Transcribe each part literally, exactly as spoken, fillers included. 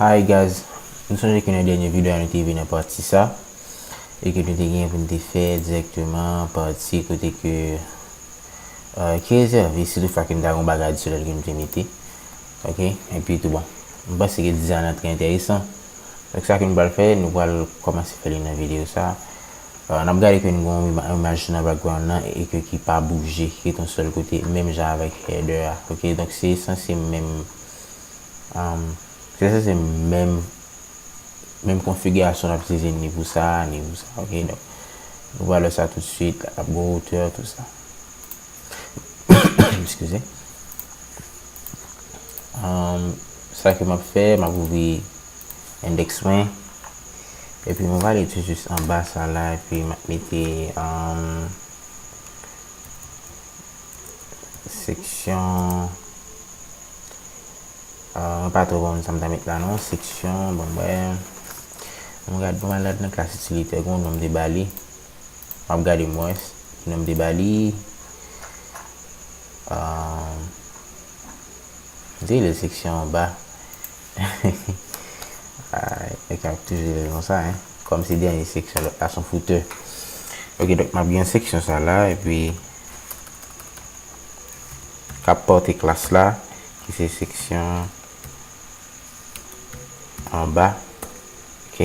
Hi guys, nou sonje ke nan dènye videyo a nou te rive nan pati sa, e ke nou te gen pou nou te fè dirèkteman pati kote ke, euh, ki rezève, si toutfwa ke nou ta gen yon bagay adisyonèl ke nou te mete. Ok, epi tou bon. M panse ke dizay la trè enteresan. Donk sa ke nou pral fè, nou pral kòmanse fè li nan videyo sa. Euh, n ap gade ke nou gen yon ima- imaj nan background nan e ke ki pa bouje, ki ret yon sèl kote, menm jan avèk header a. Ok, donk se sanse menm, um, se sanse menm, menm konfigirasyon n ap itilize ni pou sa, ni pou sa. Ok, donk nou pral wè sa toutswit, l ap gen wotè, tou sa. Eskize. Um, sa ke m ap fè, m ap ouvri index mwen. Epi mwen prale tou jis anba sa la, epi m ap mete, um, seksyon, uh, mwen pa twò konn sa m ta met la non, seksyon, bon, mwen, mwen gade, bon, mwen al nan klas itilitè, gen yon non m te ba li. M ap gade m wè ki non m te ba li. Um, m te rele l seksyon anba. Ay, nèg ap toujou rele l konsa, hein. Kòm se dènye seksyon, lòt la se yon foutè. Ok, donk m ap gen seksyon sa la, epi k ap pòte klas la, ki se seksyon anba. Ok.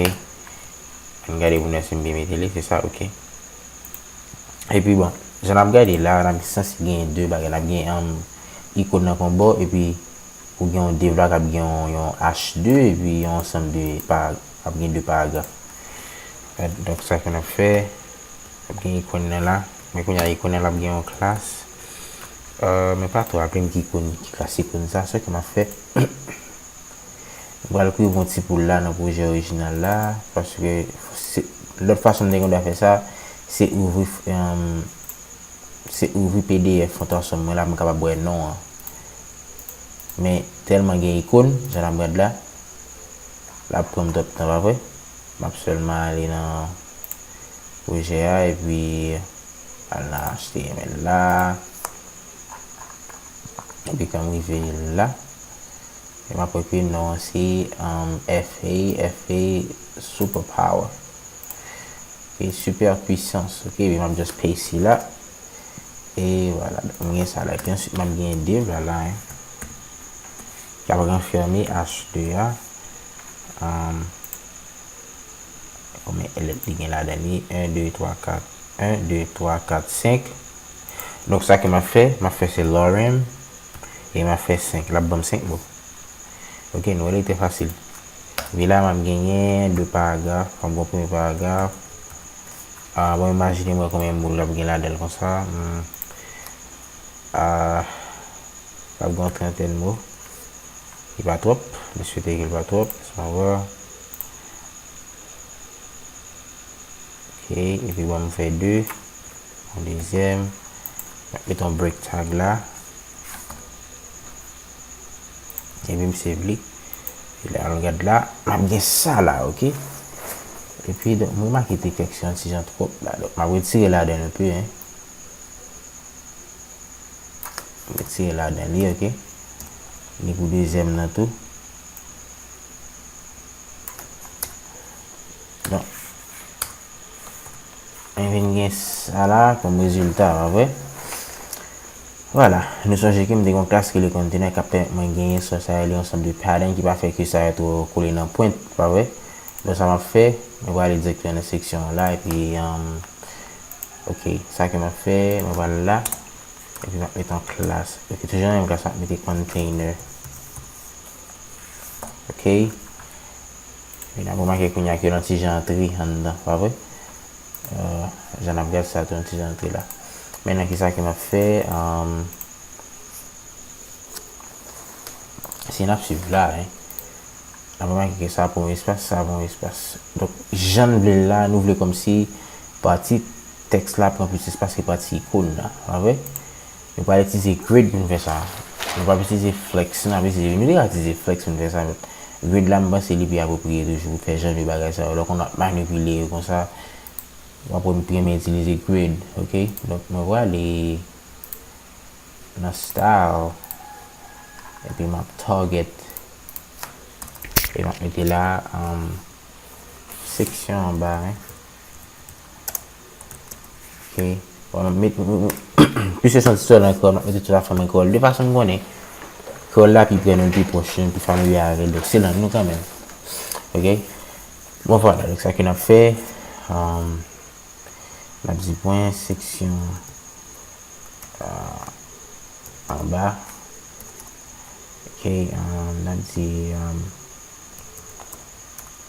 Ann gade pou n wè si m byen mete li, se sa, ok. Epi bon, jan n ap gade la, n ap sanse gen de bagay. N ap gen, um, ikòn nan k on bò, epi ou gen yon div la k ap gen yon, yon H de, epi yon ansanm de para-, k ap gen de paragraf. Donk sa ke n ap fè, n ap gen ikòn nan la. Men kounye a ikòn nan la ap gen yon klas. Euh, men pa twò raple m ki ikòn, ki klas ikòn sa, sa ke m ap fè. M pral kreye yon ti poul la nan pwojè orijinal la, paske se, lòt fason m te gen dwa fè sa, se ouvri, um, se ouvri P D F fon twasòm mwen la, m kapab wè non an. Men tèlman gen ikòn, jan n ap gad la, l ap pran m twòp tan, pa vre? M ap sèlman ale nan pwojè a, epi al nan H T M L la. Epi kan m rive la, e m ap wè ke non an se, um, F A, F A Superpower. Ok, super puissance. Ok, epi m ap just paste li la. E vwala, m gen sa la. Epi answit, m ap gen div la, la, hein, k ap ranfème H de a. Um, Konbyen lèt li gen ladan li? En, de, twa, kat. En, de, twa, kat, senk. Donk, sa ke m ap fè, m ap fè se lorem, e m ap fè senk. L ap ban m senk mo. Ok, nou wè li trè fasil. Epi la, m ap genyen de paragraf, m ap gen yon premye paragraf. Ah, bon, imajine mwen konbyen mo l ap gen ladan l konsa. Hmm. Ah, l ap gen yon trantèn mo. Li pa twòp. M swete ke l pa twòp. Laisse-moi voir. Ok, epi bon, m fè de. Yon dezyèm. M ap met yon break tag la. Epi m save li. E lè al gad la, m ap gen sa la, ok? Epi, donk, m remake te kèk se yon ti jan twòp la. Donk, m ap retire ladan l enpe, hein. M retire ladan li, ok? Ni pou dezyèm nan tou. Donk, mwen vin gen sa la kòm rezilta, pa vre? Vwala, nou sonje ke m te gen yon klas ki rele container k ap pèmèt mwen genyen sa, sa rele yon ansanm de pattern ki pa fè ke sa yo twò kole nan pwent, pa vre? Donk, sa m ap fè, mwen prale dirèkteman nan seksyon an la, epi, um, ok, sa ke m ap fè, mwen pral la, epi m ap met yon klas, ok, toujou nan menm klas, m ap mete container. Ok. E n ap remake kounye a ke yon ti jan antre anndan, pa vre? Euh, jan n ap gad sa tou, yon ti jan antre la. Mentnan, kisa ke m ap fè? Um, si n ap swiv la, hein, n ap remake ke sa pran yon espas, sa pran yon espas. Donk, jan n vle l la, nou vle kòmsi pati tèks la pran plis espas ke pati ikòn la, pa vre? Nou pral itilize grid pou n fè sa. Nou p ap itilize flex, n ap itilize, nou te ka itilize flex pou n fè sa, men grid la, m panse li pi apwopriye toujou pou fè jan de bagay sa yo. Lè w konn w ap manipile yo konsa, w ap pi renmen itilize grid, ok? Donk, mwen prale nan style, epi m ap target E m ap mete la, um, seksyon anba, hein. Ok. Bon, m ap met, m, m, piske se yon ti sèl ankò, m ap mete tout afè m an kreyòl. De fason m konnen, kreyòl la pi prè nou, pi pwòch nou, pi familye avè l. Donk, se lang nou kanmenm. Ok? Bon, vwala. Donk, sa ke n ap fè, um, n ap di pwen, seksyon, uh, anba. Ok, um, n ap di, um,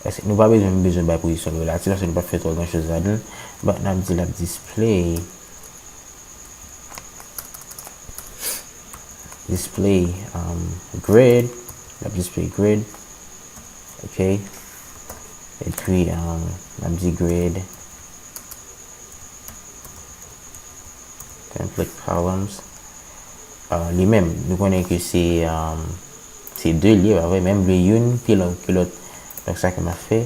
èske nou pa bezwen, bezwen bay pozisyon relatif, paske nou p ap fè twò gran choz ladan l. But n ap di l ap display, display, um, grid, l ap display grid. Ok. Epi, um, n ap di grid template columns. Uh, li menm, nou konnen ke se, um, se de l ye, pa vre? Men m vle youn pi long ke lòt. Donk, sa ke m ap fè,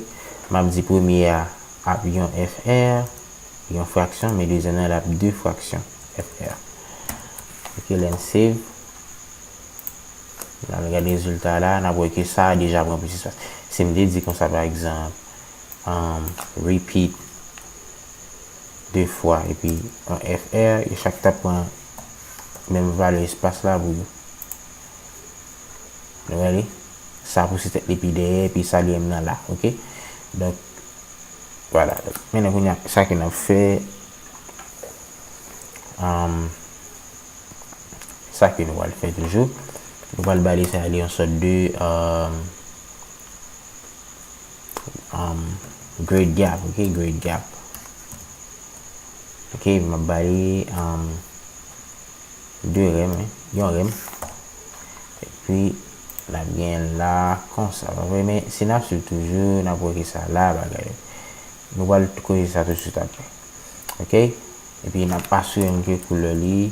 m ap di premye a ap yon F R, yon fraksyon, men dezyèm nan l ap de fraksyon F R. Ok, lè n save. N al gade rezilta la, n ap wè ke sa a deja pran plis espas. Si m te di konsa, pa egzanp, um, repeat de fwa, epi yon F R, yo chak t ap pran menm valè espas la pou yo. Nou gade, sa pouse tèt li pi dèyè, epi sa li menm nan la, ok? Donk, vwala. Donk, men kounye a, sa ke n ap fè, um, sa ke nou pral fè toujou, nou pral ba li sa, li yon sòt de, um, um, grade gap, ok, grade gap. Ok, m ap ba li, um, de rèm, wi, yon rèm. Epi, n ap gen la konsa, pa vre? Men si n ap swiv toujou, n ap wè ke sa la, bagay. Nou pral kore sa tousuit apre. Ok? Epi, n ap asire n ke koulè li,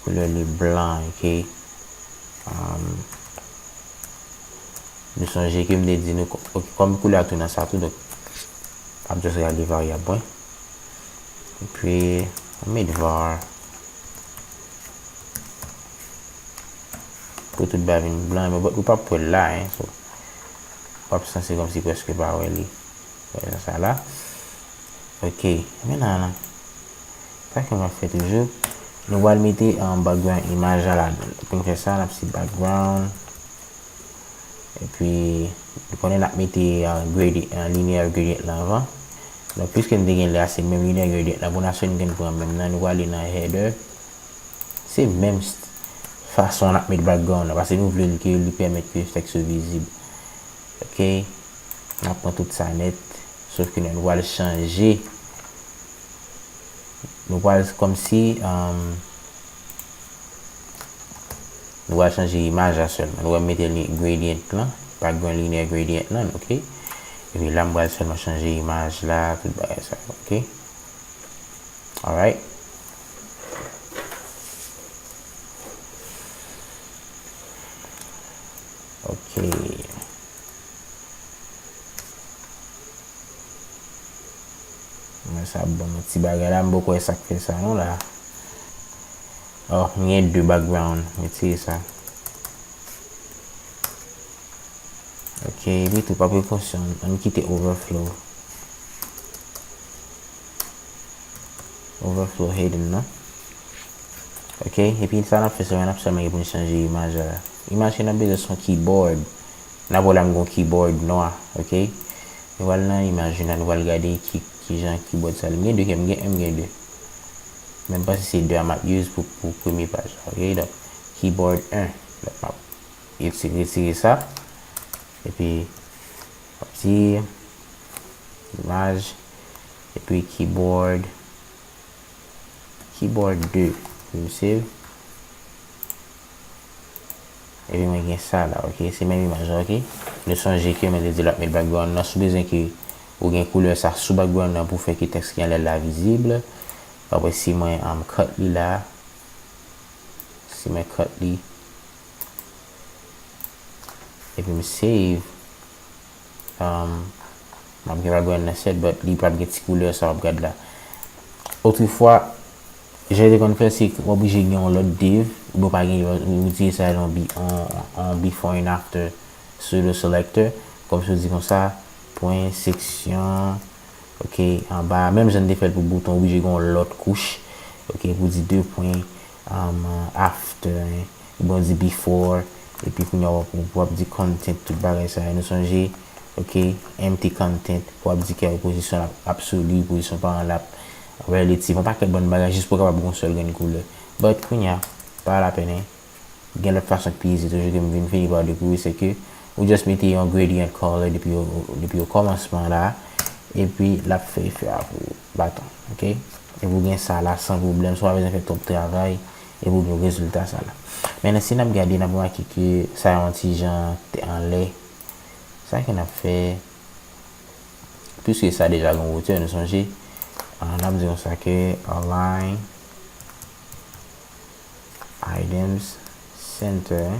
koulè li blan, ok? Um, Nou sonje ke m te di nou, ok, kòm koulè a tou nan sa tou, donk, m ap just rale varyab mwen. Epi, m met var. Pou tout bagay vin blan, men ou p ap wè l la, hein, so, w ap sanse kòmsi prèske pa wè li. Wè sa la. Ok, men nan, nan. Sa ke m ap fè toujou, nou pral mete an background imaj la ladan l. Pou n fè sa, n ap swiv background. Epi, nou konnen n ap mete, ah, gradi-, ah, linear gradient lan anvan. Donk, piske n te gen lè a, se menm linear gradient lan, pou n asire n gen pran menm nan, nou prale nan header. Se menm st-, fason n ap met background lan, paske nou vle l ke li pèmèt ke tèks yo vizib. Ok? N ap pran tout sa nèt, sof ke nou pral chanje. Nou pral kòmsi, um, nou pral chanje imaj la sèlman. Nou pral mete li gradient lan, background linear gradient lan, ok? Epi la, m pral sèlman chanje imaj la, tout bagay sa, ok? Alright. Ok. Men sa bon, ti bagay la, m poko wè sa k fè sa non la. Oh, m gen de background, retire sa. Ok, epi tou, pa prekosyon, ann kite overflow. Overflow hidden, non? Ok, epi sa n ap fè sèlman, n ap sèlman gen pou n chanje imaj la. Imaj ke n ap bezwen se yon keyboard. N ap wè la m gen yon keyboard nwa, ok? Nou pral nan imaj la, nou pral gade ki, ki jan keyboard sa li. M gen de, m gen, m gen de. Men m panse se de a m ap use pou, pou premye paj la, ok? Donk, keyboard en. Donk, m ap retire, retire sa. Epi, m ap di, imaj, epi keyboard, keyboard de. Epi m save. Epi mwen gen sa la, ok? Se menm imaj la, ok? Nou sonje ke mwen te di l ap met background nan. Si w bezwen ke ou gen koulè sa sou background nan pou fè ke tèks ki anlè l la vizib. Apre, si mwen, um, cut li la, si mwen cut li, epi m save, um, m ap gen background nan sèt, but li p ap gen ti koulè sa w ap gad la. Otrefwa, jan yo te konn fè, se w oblije gen yon lòt div, oubyen w pa gen, ou itilize sa yon bi-, yon, yon before and after pseudo selector. kòmsi w di konsa, pwen, seksyon, ok, anba a. Menm jan n te fè l pou bouton, oblije gen yon lòt kouch, ok, pou di de pwen, um, after, hein, oubyen w di before, epi kounye a w ap, w ap di content, tout bagay sa yo. Nou sonje, ok, empty content, w ap di kèl pozisyon l ap absolu, pozisyon paran l ap relative, yon pakèt bann bagay, jis pou w kapab gen yon sèl grenn koulè. But kounye a, pa lapèn, hein. Gen lòt fason k pi izi toujou ke m vin fini pa dekouvri, se ke ou just mete yon gradient color depi o, depi o kòmansman la, epi l ap fè efè a pou ou, baton, ok? Epi ou gen sa la san pwoblèm, san w pa bezwen fè twòp travay, epi ou gen rezilta sa la. Mentnan, si n ap gade, n ap remake ke sa yon ti jan te anlè. Sa ke n ap fè, piske sa deja gen wotè, nou sonje, ah, n ap di konsa ke align items center.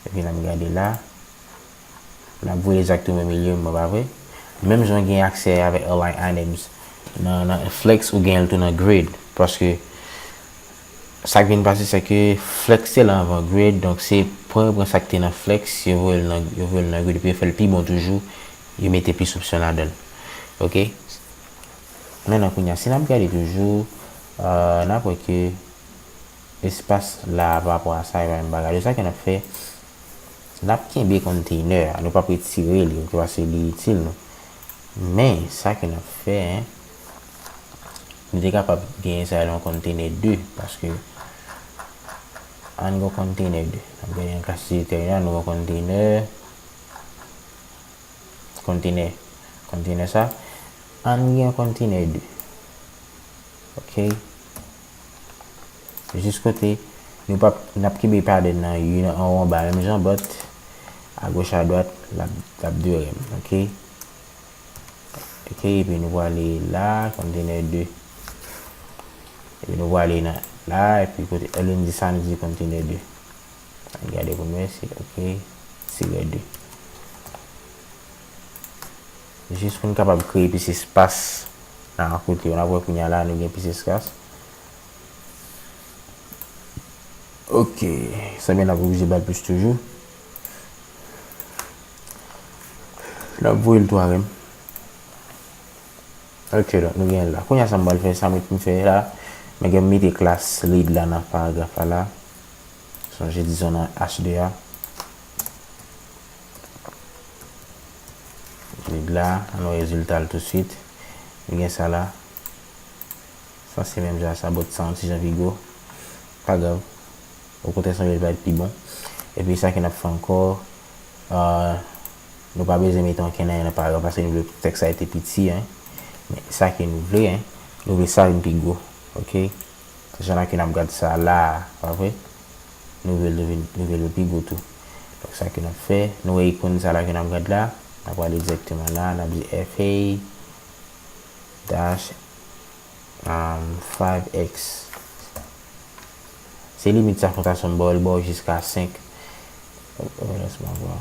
Epi n ap gade la. N ap voye egzakteman milye m, pa vre? Menm jan w gen aksè avèk align items nan, nan flex, ou gen l tou nan grid. Paske sa k vin pase, se ke flex te la anvan grid, donk se pran, yo pran sa k te nan flex, yo voye l nan, yo voye l nan grid, epi yo fè l pi bon toujou, yo mete plis opsyon ladan l. Ok? Mentnan, kounye a, si n ap gade toujou, euh, n ap wè ke espas la pa rapò a sa, e pa menm bagay. Donk, sa ke n ap fè, n ap kenbe container a, nou p ap retire li, ok, paske li itil nou. Men, sa ke n ap fè, en, nou te kapab genyen sa nan container de, paske ann gen container de. N ap gade nan klasifikatè a, nou gen container, container, container sa. Ann gen container de. Ok. Jis kote nou p ap, n ap kenbe pattern nan, wi, nan anwo anba menm jan, but agoch adwat, l ap, l ap de rèm, ok? Ok, epi nou prale la, container de. Epi nou prale nan la, epi kote, olye n di sa, nou di container de. Ann gade pou nou wè si, ok, tirè de. Jis pou n kapab kreye plis espas nan kote yo. N ap wè kounye a la, nou gen plis espas. Ok, sanble n ap oblije ba l plis toujou. N ap voye l twa rèm. Ok, donk nou gen l la. Kounye a sa m pral fè, sa m ret pou m fè la. Men gen m mete klas lead la nan paragraf la la. Sonje, dizon nan H de a. Lead la, ann wè rezilta l tousuit. Nou gen sa la. Sa se menm jan sa, but sa yon ti jan pi gwo. Pa grav. Okontrè, sanble l va pi bon. Epi sa ke n ap fè ankò, euh, nou pa bezwen mete ankenn anyen nan paragraf la, paske nou vle pou tèks la rete piti, en. Men sa ke nou vle, en, nou vle sa vin pi gwo. Ok? Jan la ke n ap gad sa la, pa vre? Nou vle l vin, nou vle l pi gwo tou. Donk, sa ke n ap fè, nou wè ikòn sa la ke n ap gad la, n ap prale dirèkteman la, n ap di F A dash, um, five X. Se limit sa fondasyon ba w, li ba w jiska senk. Euh, lès mwen vwa.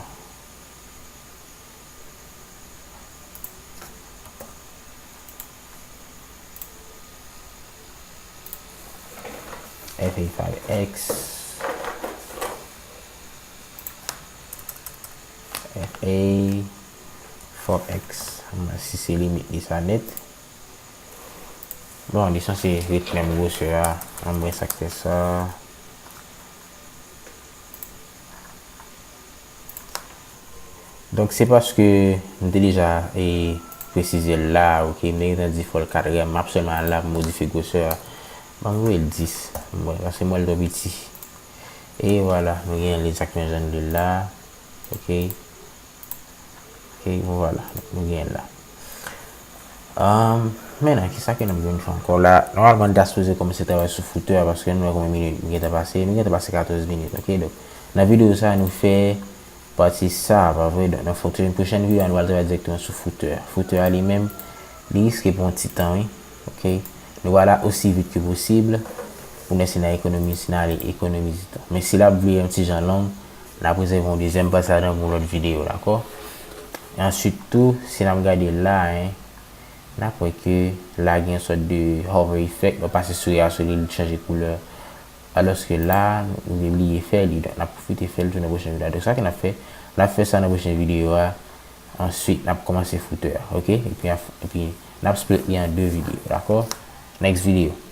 F A five X, F A four X. Mwen si se limit li sa nèt. Bon, li sanse ret menm gwosè a. Ann wè sa k fè sa. Donk, se paske m te deja, e, presize l la, ok, m te gentan di fò l kat rèm, m ap sèlman al la pou modifye gwosè a. Ban m voye l dis, m wè, paske m wè l twò piti. E vwala, nou gen l egzakteman jan n vle l la, ok. Ok, bon, vwala, nou gen l la. Um, mentnan, kisa ke nou vin fè ankò la? Nòmalman, n ta sipoze kòmanse travay sou footè a, paske nou wè konbyen minit nou gentan pase. Nou gentan pase katòz minit, ok? Donk, nan videyo sa a, nou fè pati sa a, pa vre? Donk, nan fo-, pwochèn videyo a, nou pral travay dirèkteman sou footè a. Footè a li menm, li riske pou yon ti tan, wi. Ok? Nou pral la osi vit ke posib pou n wè si n a ekonomize, si n ale ekonomize tan. Men si l ap vire yon ti jan long, n ap rezève yon dezyèm pati ladan pou yon lòt videyo, dakò? E answit tou, si n ap gade la, en, n ap wè ke la gen yon sòt de hover effect, lè w pase sourit a sou li, li chanje koulè. Alòske la, nou te bliye fè li, donk n ap pwofite fè l tou nan pwochèn videyo a. Donk sa ke n ap fè, N ap fè sa nan pwochen videyo a. Answit, n ap kòmanse footer, ok? Epi, epi n ap split li an de videyo, dakò? Next video.